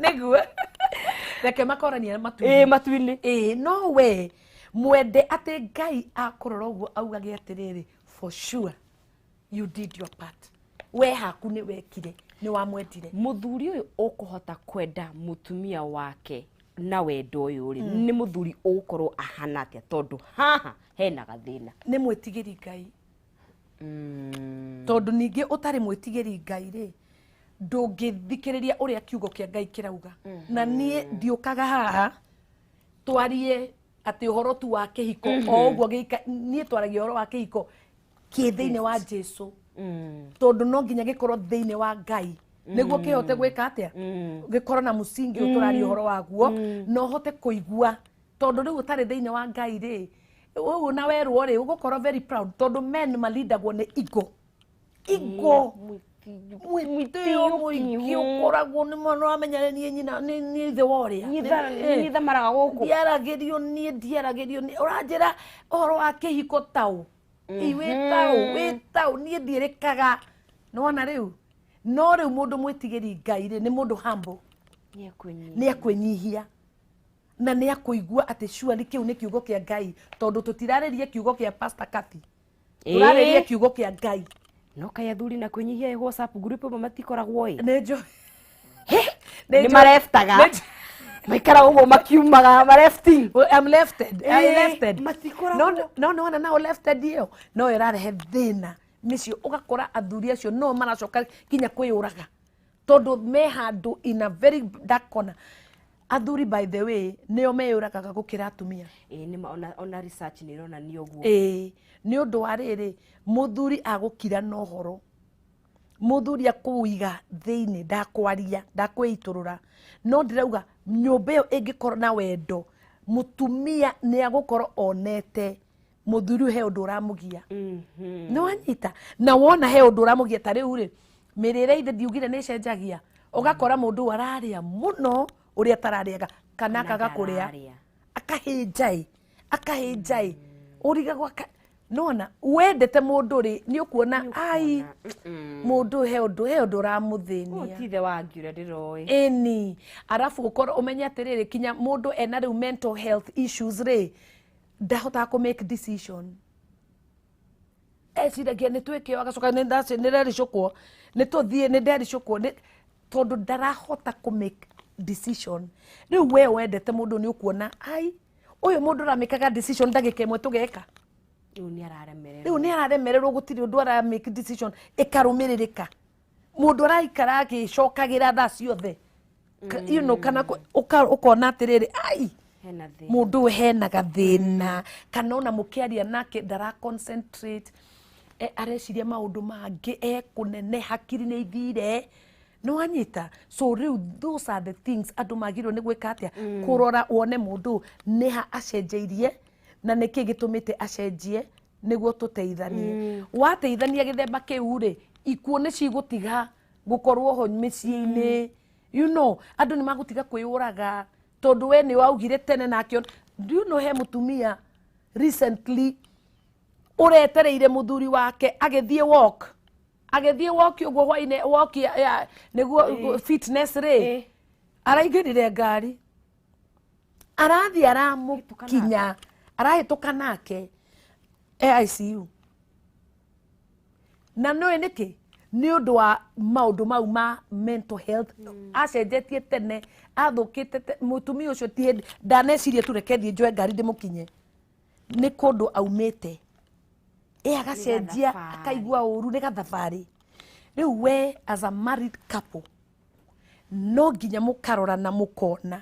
Nĩguo reke makoranie matu-inĩ. Ĩ, matu-inĩ. Ĩ, no we mwende atĩ Ngai akũrora ũguo augage atĩrĩrĩ, for sure you did your part, we haku nĩ wekire, nĩ wamwendire. Mũthuri ũyũ ũkũhota kwenda mũtumia wake na wendo ũyũ rĩ, nĩ mũthuri ũgũkorwo ahana atĩa? Tondũ haha hena gathĩna. Nĩ mwĩtigĩri Ngai, tondũ ningĩ ũtarĩ mwĩtigĩri Ngai rĩ, ndũngĩthikĩrĩria ũrĩa kiugo kĩa Ngai kĩrauga. Na niĩ ndiũkaga haha twarie atĩ ũhoro tu wa kĩhiko o ũguo gĩika. Niĩ twaragia ũhoro wa kĩhiko kĩ thĩinĩ wa Jesu, tondũ no nginya gĩkorwo thĩinĩ wa Ngai nĩguo kĩhote gwĩka atĩa, gĩkorwo na mũsingi ũyũ tũraria ũhoro waguo na ũhote kũigua. Tondũ rĩu ũtarĩ thĩinĩ wa Ngai rĩ, ũguo na werwo rĩ, ũgũkorwo very proud, tondũ men malindagwo nĩ ego, ego, mwĩtĩo mũingĩ ũkoragwo nĩ mwana wamenya niĩ nyina nĩ ithe wa ũrĩa. Nyithamaraga gũkũ. Ndiaragĩrio niĩ, ndiaragĩrio niĩ, ũranjĩra ũhoro wa kĩhiko taũ ĩ wĩ taũ, wĩ taũ, niĩ ndiĩrĩkaga. Nĩwona rĩu, no rĩu mũndũ mwĩtigĩri Ngai rĩ, nĩ mũndũ humble. Nĩ akwĩnyihia na nĩ akũigua atĩ surely kĩu nĩ kiugo kĩa Ngai, tondũ tũtirarĩria kiugo kĩa Pastor Kathy, tũrarĩria kiugo kĩa Ngai. No kaĩ athuri na kwĩnyihia ĩ WhatsApp group ĩmwe matikoragwo ĩ? Nĩ njũĩ. Nĩ mareftaga, maikaraga ũguo makiumaga marefting. Well, I'm lefted. I'm lefted. Matikoragwo. No no no na nao lefted ĩyo no ĩrarehe thĩna mĩciĩ, ũgakora athuri acio no maracoka kinya kwĩyũraga tondũ me handũ in a very dark corner. Athuri, by the way, nĩo meyũragaga gũkĩra atumia. Ĩ, nĩ ona research nĩ ĩronania ũguo. Ĩĩ, nĩ ũndũ wa rĩrĩ, mũthuri agũkira na ũhoro, mũthuri akũiga thĩinĩ, ndakwaria, ndakwĩitũrũra. No ndĩrauga nyũmba ĩyo ĩngĩkorwo na wendo, mũtumia nĩ agũkorwo onete mũthuri ũyũ he ũndũ ũramũgia. Nĩ wanyita? Na wona he ũndũ ũramũgia, ta rĩu rĩ, mĩrĩre ithe ndiugire nĩ ĩcenjagia, ũgakora mũndũ ũyũ ararĩa mũno ũrĩa atararĩaga kana akaga kũrĩa. Ndararĩa. Akahĩnja ĩ, akahĩnja ĩ, ũrigagwo nona wendete mũndũ rĩ, nĩ ũkuona ai mũndũ ũyũ he ũndũ ũramũthĩnia. Ti ithe wa ngi ũrĩa ndĩroĩ. Ĩni, arabu ũkorwo ũmenye atĩrĩrĩ, kinya mũndũ ena rĩu mental health issues rĩ, ndahotaga kũ make decision, eciragia nĩ twĩke ũũ, agacoka nĩ ndericũkwo, nĩ tũthiĩ, nĩ ndericũkwo, tondũ ndarahota kũ make decision. Rĩu we wendete mũndũ nĩ ũkuona ai ũyũ mũndũ ũramĩkaga decision ndagĩka ĩmwe tũgeka. Rĩu nĩ araremererwo. Rĩu nĩ araremererwo, gũtirĩ ũndũ ara make decision ĩkarũmĩrĩrĩka, mũndũ araikara agĩcokagĩra thaa ciothe. Kana ũkona atĩrĩrĩ, ai hena thĩna. Mũndũ ũyũ hena gathĩna, kana ona mũkĩaria nake ndara concentrate, areciria maũndũ mangĩ, ekũnene, hakiri nĩ ithire. Nĩ wanyita? So rĩu those are the things andũ magĩrĩirwo nĩ gwĩka atĩa, kũrora wone mũndũ ũyũ nĩha acenjeirie na nĩkĩ gĩtũmĩte acenjie, nĩguo tũteithanie. Wateithania gĩthemba kĩu rĩ, ikuũ nĩ cigũtiga gũkorwo ho mĩciĩ-inĩ. Andũ nĩ magũtiga kwĩyũraga tondũ we nĩ waugire tene nake. Do you know he mũtumia recently ũretereire mũthuri wake agĩthiĩ walk, agĩthiĩ walk ũguo hwainĩ, walk ya nĩguo fitness rĩ, araingĩrire ngari, arathiĩ, aramũkinya, arahĩtũka nake e ICU. Na nĩũĩ nĩkĩ? Nĩ ũndũ wa maũndũ mau ma mental health. Acenjetie tene, athũkĩte mũtumia ũcio ti hĩndĩ ndanecirie tu reke thiĩ njoe ngari ndĩmũkinye, nĩ kũndũ aumĩte ĩ agacenjia. Gathabarĩ. Akaigua ũru, nĩ gathabarĩ. Rĩu we as a married couple no nginya mũkarora na mũkona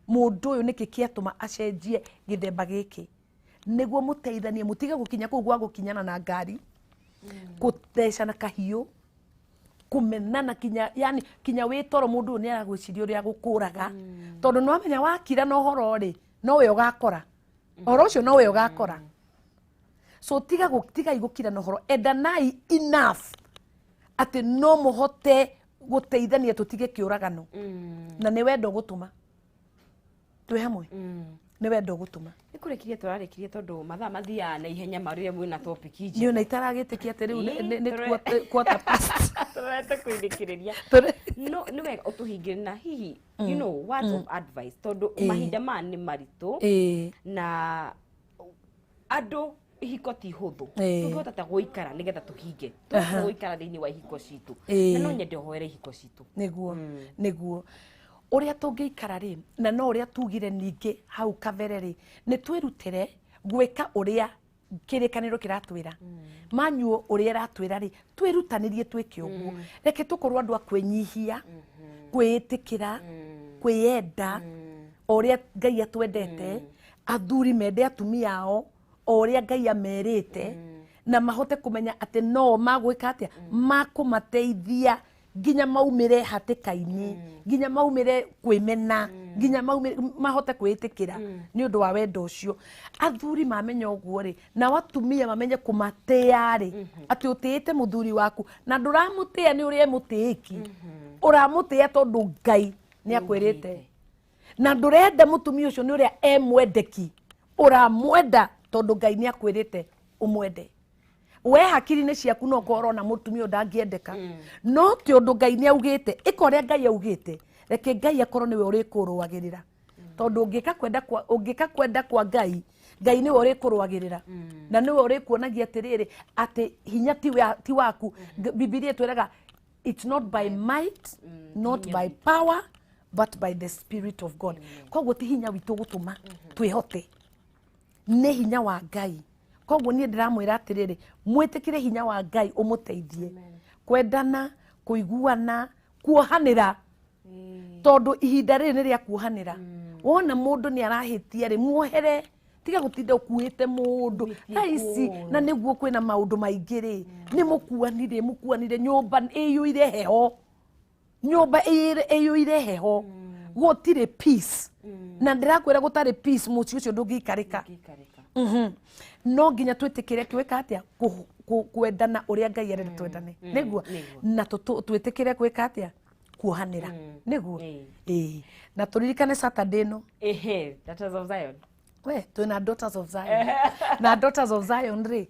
mũndũ ũyũ nĩkĩ kĩatũma acenjie gĩthemba gĩkĩ, nĩguo mũteithanie, mũtige gũkinya kũu gwa gũkinyana na ngari, gũthecana kahiũ, kũmenana, kinya yani kinya wĩ toro mũndũ ũyũ nĩ aragwĩciria ũrĩa gũkũraga, tondũ nĩ wamenya wakira na ũhoro rĩ, nowe ũgakora ũhoro ũcio, nowe ũgakora. So tiga tigai gũkira na ũhoro, endanai enough atĩ no mũhote gũteithania tũtige kĩũragano, na nĩ wendo gũtũma twĩ hamwe. Nĩ wendo ũgũtũma. Nĩ kũrĩkirie tũrarĩkirie tondũ mathaa mathiaga na ihenya ma rĩrĩa mwĩna topic Niĩ njega. ona itaragĩtĩkia atĩ rĩu nĩ Ĩĩ, quarter past. Tũrete kwĩrĩkĩrĩria. No nĩ wega ũtũhingĩre na hihi words of advice tondũ mahinda maya nĩ maritũ na andũ ihiko ti hũthũ. Tũngĩhota ta gũikara nĩgetha tũhinge, tũngĩhota gũikara thĩinĩ wa ihiko citũ, na no nyende ũhoere ihiko citũ. Nĩguo ũrĩa tũngĩikara rĩ, na no ũrĩa tugire ningĩ hau kabere rĩ, nĩ twĩrutĩre gwĩka ũrĩa kĩrĩkanĩro kĩratwĩra, manyuo ũrĩa ĩratwĩra rĩ, twĩrutanĩrie twĩke ũguo. Reke tũkorwo andũ a kwĩnyihia, kwĩĩtĩkĩra, kwĩyenda o ũrĩa Ngai atwendete. Athuri mende atumia ao o ũrĩa Ngai amerĩte, na mahote kũmenya atĩ no magwĩka atĩa, makũmateithia nginya maumĩre hatĩka-inĩ, nginya maumĩre kwĩmena, nginya maumĩre mahote kwĩĩtĩkĩra nĩ ũndũ wa wendo ũcio. Athuri mamenya ũguo rĩ, nao atumia mamenye kũmatĩa rĩ, atĩ ũtĩĩte mũthuri waku na ndũramũtĩa nĩ ũrĩa emũtĩĩki, ũramũtĩa tondũ Ngai nĩ akwĩrĩte, na ndũrenda mũtumia ũcio nĩ ũrĩa emwendeki, ũramwenda tondũ Ngai nĩ akwĩrĩte ũmwende. We hakiri-inĩ ciaku no ũkorwo ũrona mũtumia ũyũ ndangĩendeka, no ti ũndũ Ngai nĩ augĩte. Ĩka ũrĩa Ngai augĩte, reke Ngai akorwo nĩwe ũrĩkũrũagĩrĩra, tondũ ũngĩka kwenda kwa Ngai, Ngai nĩwe ũrĩkũrũagĩrĩra na nĩwe ũrĩkuonagia atĩrĩrĩ atĩ hinya ti waku. Bibilia ĩtwĩraga it's not by might, not by power, but by the Spirit of God. Koguo ti hinya witũ gũtũma twĩhote, nĩ hinya wa Ngai. Koguo niĩ ndĩramwĩra atĩrĩrĩ, mwĩtĩkĩre hinya wa Ngai ũmũteithie kwendana, kũiguana, kuohanĩra, tondũ ihinda rĩrĩ nĩ rĩa kuohanĩra. Wona mũndũ nĩ arahĩtia rĩ, muohere, tiga gũtinda ũkuĩte mũndũ thaa ici, na nĩguo kwĩna maũndũ maingĩ rĩ, nĩ mũkuanire, mũkuanire, nyũmba ĩiyũire heho, nyũmba ĩiyũire heho, gũtirĩ peace. Na ndĩrakwĩra gũtarĩ peace, mũciĩ ũcio ndũngĩikarĩka. No nginya twĩtĩkĩre gwĩka atĩa, kwendana ũrĩa Ngai arenda twendane, nĩguo, na twĩtĩkĩre gwĩka atĩa, kuohanĩra, nĩguo. Ĩĩ, na tũririkane Saturday ĩno. Ehe, Daughters of Zion. We twĩna Daughters of Zion, na Daughters of Zion rĩ,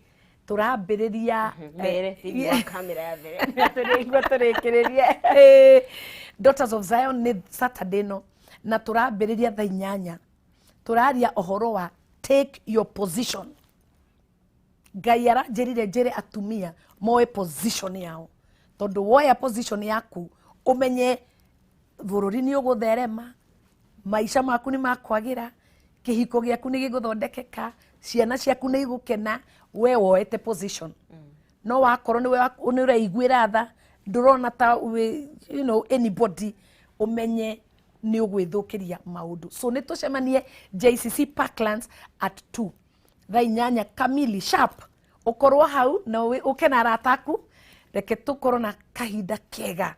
tũrambĩrĩria Mbere thĩinĩ wa kamera ya mbere tũrĩigua tũrĩkĩrĩrie. Daughters of Zion nĩ Saturday ĩno, na tũrambĩrĩria thaa 8. Tũraria ũhoro wa take your position. Ngai aranjĩrire njĩre atumia moe position yao, tondũ woya position yaku ũmenye bũrũri nĩ ũgũtherema, maica maku nĩ makwagĩra, kĩhiko gĩaku nĩ gĩgũthondekeka, ciana ciaku nĩ igũkena, we woete position. No wakorwo nĩ ũreiguĩra tha, ndũrona ta wĩ, anybody, ũmenye nĩ ũgwĩthũkĩria maũndũ. So nĩ tũcemanie JCC Parklands at 2, thaa 8 kamili sharp, ũkorwo hau na ũke na arata aku. Reke tũkorwo na kahinda kega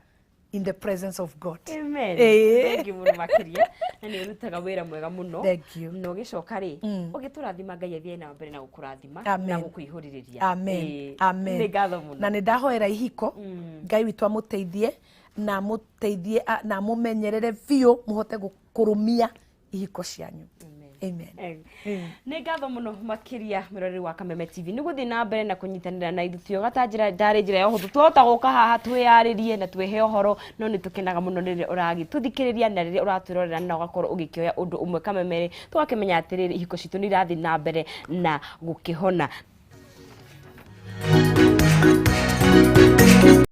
in the presence of God. Amen. Ĩĩ. Thank you mũno makĩria, na nĩ ũrutaga wĩra mwega mũno. Thank you. Na ũgĩcoka rĩ, ũgĩtũrathima, Ngai athiĩ na mbere na gũkũrathima Amen. na gũkũihũrĩrĩria. Amen. Ĩĩ. Amen. Nĩ ngatho mũno. Na nĩ ndahoera ihiko, Ngai witũ amũteithie na amũteithie na amũmenyerere biũ, mũhote kũrũmia ihiko cianyu. Amen. Nĩ ngatho mũno makĩria mwĩroreri wa Kameme TV nĩ gũthiĩ na mbere na kũnyitanĩra na ithuĩ. Tioga ta njĩra ndarĩ njĩra ya ũhũthũ twahota gũka haha twĩyarĩrie na twĩhe ũhoro, no nĩ tũkenaga mũno rĩrĩa ũragĩtũthikĩrĩria na rĩrĩa ũratwĩrorera na ũgakorwo ũgĩkĩoya ũndũ ũmwe Kameme-rĩ, tũgakĩmenya atĩrĩrĩ, ihiko citũ nĩ irathiĩ na mbere na gũkĩhona.